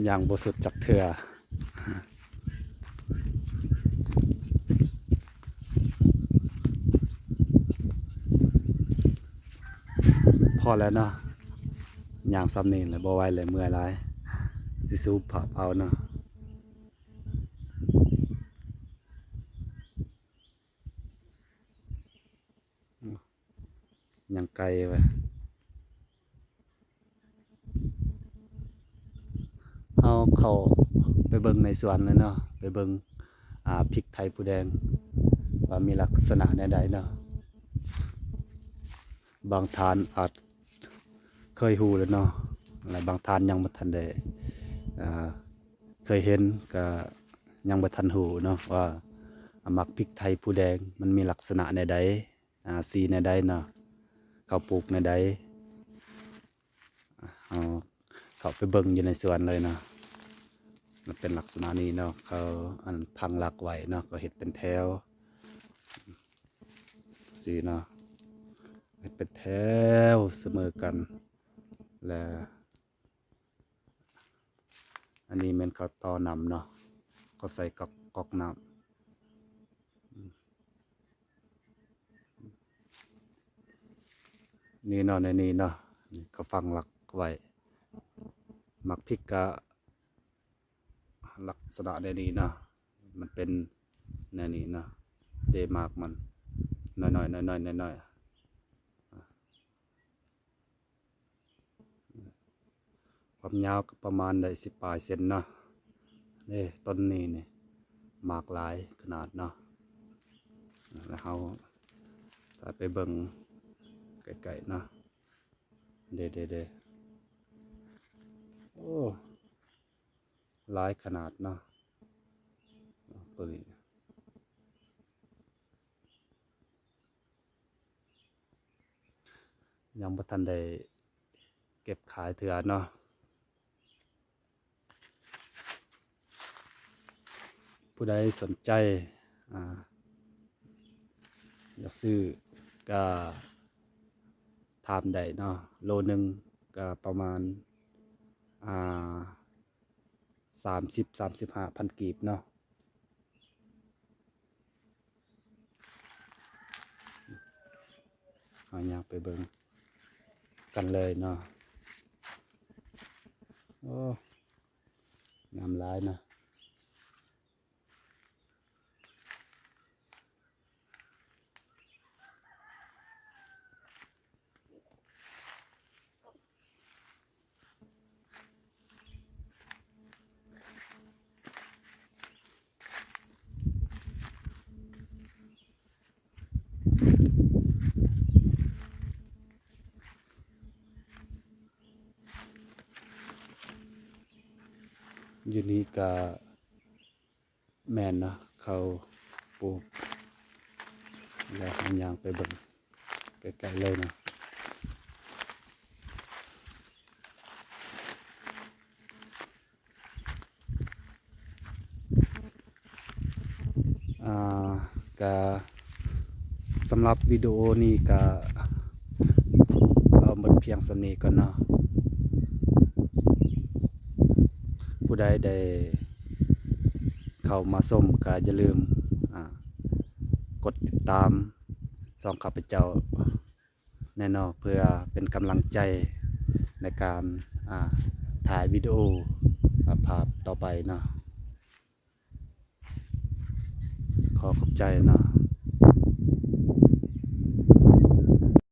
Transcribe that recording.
ຍ່າງບໍ່ສຸດຈັກເທື່ອ. ພໍແລ້ວເນາະ ຍ່າງສ່ຳນີ້ແຫຼະ ບໍ່ໄຫວແລ້ວ ເມື່ອຍຫຼາຍ ຊິສູບພາບເອົາເນາະ. ຍັງໄກວະ. ເຮົາເຂົ້າໄປເບິ່ງໃນສວນເລີຍເນາະ ໄປເບິ່ງ ອ່າ ພິກໄທພູແດງ ວ່າມີລັກສະນະແນວໃດເນາະ. ບາງທ່ານອາດເຄີຍຮູ້ແລ້ວເນາະ ແລະ ບາງທ່ານຍັງບໍ່ທັນໄດ້ ອ່າ ເຄີຍເຫັນ ກະຍັງບໍ່ທັນຮູ້ເນາະ ວ່າໝາກພິກໄທພູແດງມັນມີລັກສະນະແນວໃດ. ອ່າ ສີແນວໃດເນາະ ເຂົາປູກແນວໃດ ເຮົາເຂົ້າໄປເບິ່ງຢູ່ໃນສວນເລີຍເນາະ. ມັນເປັນລັກສະນະນີ້ເນາະ ເຂົາ ອັນ ຝັງຫຼັກໄວ້ເນາະ ກໍເຮັດເປັນແຖວ ຊີ້ເນາະ ເຮັດເປັນແຖວສະເໝີກັນ ແລະ ອັນນີ້ແມ່ນເຂົາຕໍ່ນ້ຳເນາະ ເຂົາໃສ່ກອກ ກອກນ້ຳ ນີ້ເນາະ ໃນນີ້ເນາະ ເຂົາຝັງຫຼັກໄວ້. ໝາກພິກກະລັກສະນະແນວນີ້ເນາະ ມັນເປັນແນວນີ້ເນາະ ເດ ໝາກມັນ ນ້ອຍໆ ນ້ອຍໆ ນ້ອຍໆ. ຄວາມຍາວກໍປະມານໄດ້ສິບປາຍເຊັນເນາະ. ເດ້ ຕົ້ນນີ້ນີ້ ໝາກຫຼາຍຂະໜາດເນາະ ແລ້ວເຮົາຖ້າໄປເບິ່ງໃກ້ໆເນາະ. ເດ້ ເດ້ ເດ້ ໂອ້ ຫຼາຍຂະໜາດເນາະ ໂຕນີ້. ຍັງບໍ່ທັນໄດ້ເກັບຂາຍເທື່ອເນາະ. ຜູ້ໃດສົນໃຈ ອ່າ ຢາກຊື້ກະຖາມໄດ້ເນາະ. ໂລໜຶ່ງກະປະມານ ອ່າ ສາມສິບ ສາມສິບຫ້າພັນກີບເນາະ. ເຮົາຍ່າງໄປເບິ່ງກັນເລີຍເນາະ. ໂອ້ ງາມຫຼາຍເນາະ. ຢູ່ນີ້ກະ ແມ່ນເນາະ ເຂົາປູກ ແລ້ວເຮົາຍ່າງໄປເບິ່ງໃກ້ໆເລີຍເນາະ. ອ່າ ກະສຳລັບວິດີໂອນີ້ກະເອົາໝົດພຽງສ່ຳນີ້ກ່ອນເນາະ. ຜູ້ໃດໄດ້ ເຂົ້າມາຊົມກະຢ່າລືມ ອ່າ ກົດຕິດຕາມຊ່ອງຂ້າພະເຈົ້າແດ່ເນາະ ເພື່ອເປັນກຳລັງໃຈໃນການ ອ່າ ຖ່າຍວິດີໂອ ອ່າ ພາບຕໍ່ໄປເນາະ. ຂໍຂອບໃຈເນາະ.